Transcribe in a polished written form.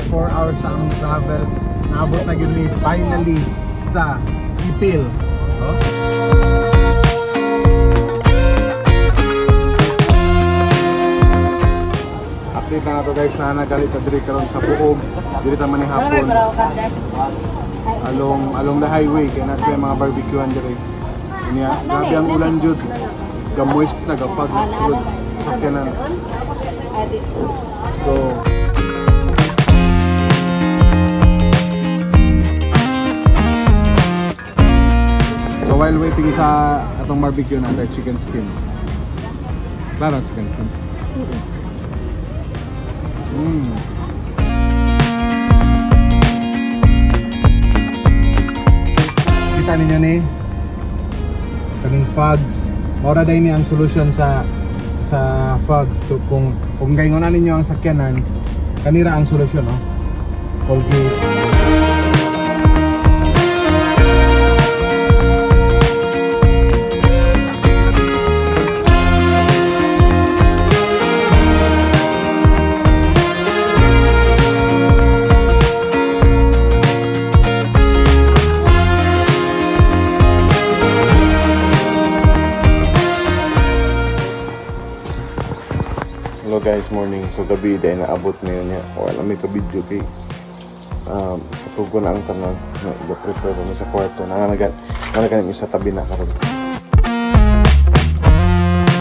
4 hours sa among travel. Naabot na gyud mi finally sa Ipil. Oh. Update na nato guys, na nagalit ta diri karon sa buog. Diri ta man ni hapon. Along the highway kay na sila mga barbecuean diri. Unya, grabe ang ulan jud. Ga-moist na gapag na sud. Sakyanan. Let's go. So while waiting sa atong barbecue na chicken skin. Klaro chicken skin. Kita ninyo ni kaning fogs. Mora day ni ang solution sa fogs. So kung gaingon na ninyo ang sakyanan, kanira ang solusyon, no? Colgate. Hello guys, morning. So gabi dahil naabot na yun niya. Wala may pa-video kay patugo na ang tanan. Nag-prepare kami sa kwarto. Nananagan isa tabi na karon.